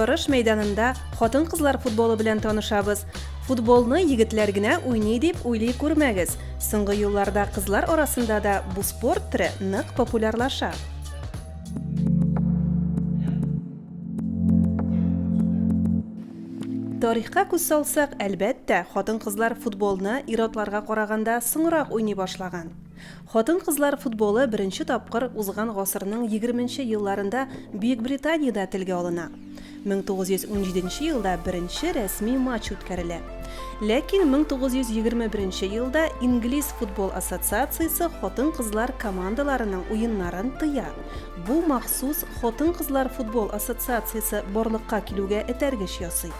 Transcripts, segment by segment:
Ярыш мәйданында хатын-кызлар футболы белән танышабыз. Футболны егетләр генә уйный дип уйлый күрмәгез. Соңгы елларда кызлар арасында да бу спорт төре нык популярлаша. Тарихка күз салсак, әлбәттә, хатын-кызлар футболны ир-атларга караганда соңрак уйный башлаган. Хатын-кызлар футболы беренче тапкыр узган гасырның егерменче елларында Бөекбританиядә телгә алына. 1917 елда беренче рәсми матч үткәрелә. Ләкин 1921 елда Инглиз футбол ассоциациясе хатын-кызлар командаларының уеннарын тыя. Бу махсус Хатын-кызлар футбол ассоциациясе барлыкка килүгә этәргеч ясый.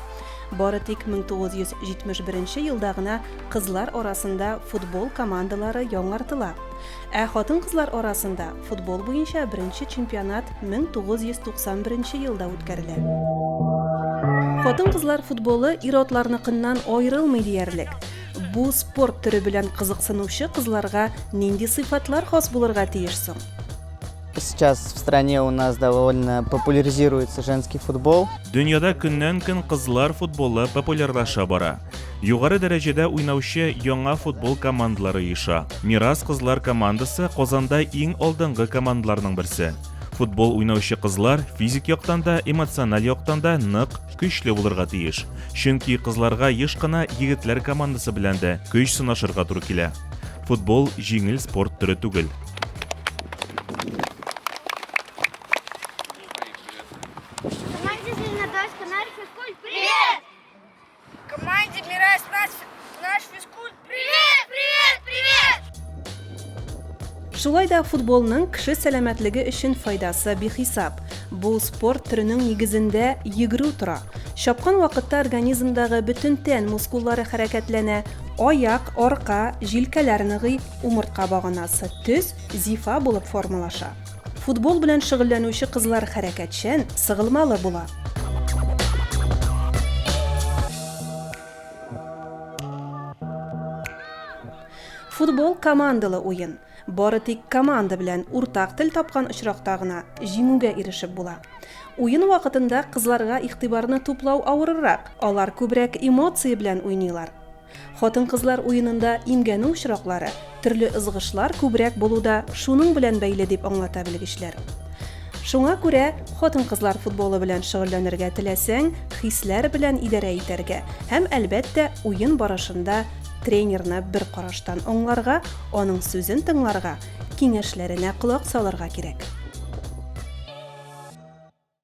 Бары тик 1971 елда гына кызлар арасында футбол командалары яңартыла. Ә хатын-кызлар арасында футбол буенча беренче чемпионат 1991 елда үткәрелә. Хатын-кызлар футболы ир-атларныкыннан аерылмый диярлек. Бу спорт төре белән кызыксынучы кызларга нинди сыйфатлар хас булырга тиеш соң? Сейчас в стране у нас довольно популяризируется женский футбол. Дөньяда көннән-көн кызлар футболы популярлаша бара. Югары дәрәҗәдә уйнаучы яңа футбол командалары оеша. Мирас кызлар командасы Казанда иң алдынгы командаларның берсе. Футбол уйнаучы кызлар физик яктан да, эмоциональ яктан да нык, көчле булырга тиеш. Чөнки кызларга еш кына егетләр командасы белән дә көч сынашырга туры килә. Футбол җиңел спорт төре түгел. Команде Зеленодольска наш физкульт привет! Команде Мирас наш, наш физкульт привет, привет, привет! Шулай да футболның кеше сәламәтлеге өчен файдасы бихисап. Бу спорт төренең нигезендә йөгерү тора. Чапкан вакытта организмдагы бөтен тән мускуллары хәрәкәтләнә, аяк, арка, җилкәләр ныгый, Умыртка баганасы төз, зифа булып формалаша. Футбол белән шөгыльләнүче кызлар хәрәкәтчән, сыгылмалы була. Футбол командалы уен. Бары тик команда белән уртак тел тапкан очракта гына җиңүгә ирешеп була. Уен вакытында кызларга игътибарны туплау авырырак, алар күбрәк эмоция белән уйныйлар. Хатын-кызлар уенында имгәнү очраклары, төрле ызгышлар күбрәк булу да шуның белән бәйле, дип аңлата белгечләр. Шуңа күрә хатын-кызлар футболы белән шөгыльләнергә теләсәң, хисләр белән идарә итәргә һәм, әлбәттә, уен барышында тренерны бер караштан аңларга, аның сүзен тыңларга, киңәшләренә колак салырга кирәк.